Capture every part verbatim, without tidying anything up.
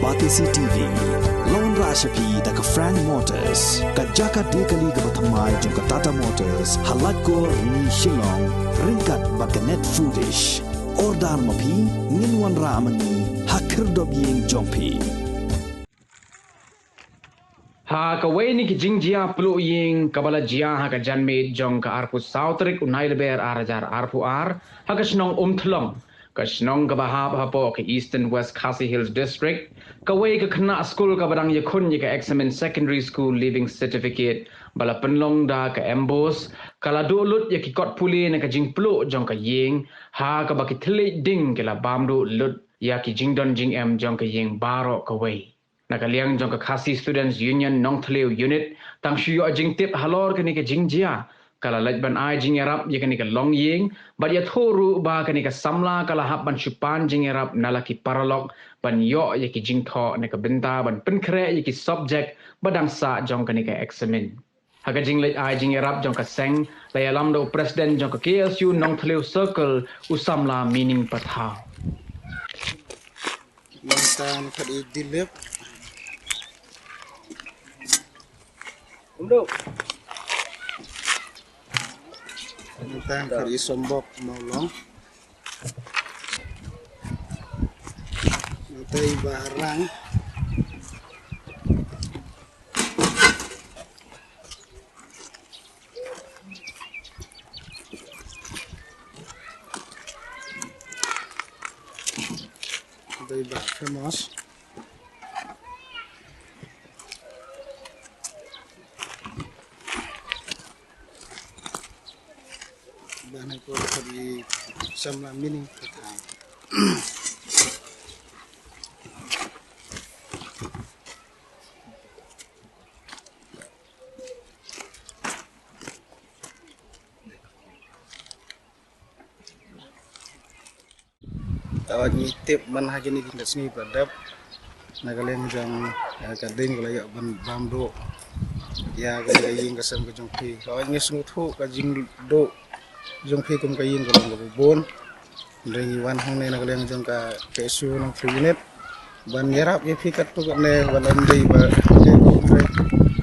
Batesi T V la wanrah sha phi da ka Frank Motors, ka jaka die kali kaba thymmai jong ka Tata Motors, ha Laitkor, Rni, Shillong, ryngkat bad ka Net Foodish. Order ma phi, ngin wanrah ma ngi ha khyrdop ïing jong phi. Ha kawei na ki jingjia pluh ïing kaba la jia ha ka janmiet jong ka arphew saw tarik u Naiïalber ar hajar arphew ar, ha ka shnong Umthlong, ka shnong kaba hap hapoh ka Eastern West Khasi Hills District, kawei ka khynnah skul kaba dang ïakhun ïa ka Examin Secondary School Leaving Certificate ba la pynlong da ka MBOSE, ka la duh lut ïa ki kot pule na ka jingpluh jong ka ïing, ha kaba ki thylliej ding ki la bam duh lut ïa ki jingdon jingem jong ka ïing baroh kawei. Na ka liang jong ka Khasi Students Union Nongthliew Unit, tang shu ïoh jingtip halor kane ka jingjia, ka la leit ban ai jingïarap ïa kane ka longïing, bad ïathuh ruh ba kane ka samla ka la hap ban shu pan jingïarap na la ki paralok ban ïoh ïa ki jingthoh na ka bynta ban pynkhreh ïa ki subject ba dang sah jong kane ka Examin. Ha ka jingleit ai jingïarap jong ka seng, la ïalam da u President jong ka KSU Nongthliew Circle, u samla Mining Pathaw. Nangta khat i Dilip. Nangta khat i Sombok Mawlong. Nangta i Bah Rang. Dei ba famous. Ba na ko ka di samla Mining Pathaw. Te wat ngi tip man ha kine ki sngi ba dep na ka liang jong, eh, ka ding ka la ïoh ban bam duh ïa ka ïing ka sem ka jong phi. Te wat ngi sngewthuh ka jingduh jong phi kum ka ïing ka long kaba bun. Hynrei ngi wan hangne na ka liang jong ka KSU Nongthliew Unit ban ïarap ïa phi katto katne, wat lada ym dei ba, hynrei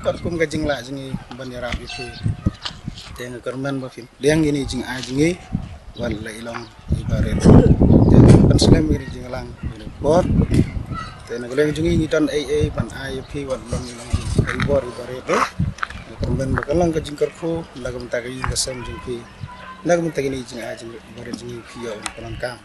katkum ka jinglah jong ngi ban ïarap ïa phi. Te nga kyrmen ba phin pdiang ïa kine ki jingai jong ngi, wat la i long i barit. Te pynslem ïa kine ki jingïalang ïa kine ki por. Te na ka liang jong ngi ngi don ei ei ban ai ïa phi, wat long i long i bor i barit. Nga kyrmen ba kan long ka jingkyrkhu na ka bynta ka ïing ka sem jong phi, na ka bynta kine ki jingai jong ngi, barit jong ngi, phi ïoh ban pynlong kam.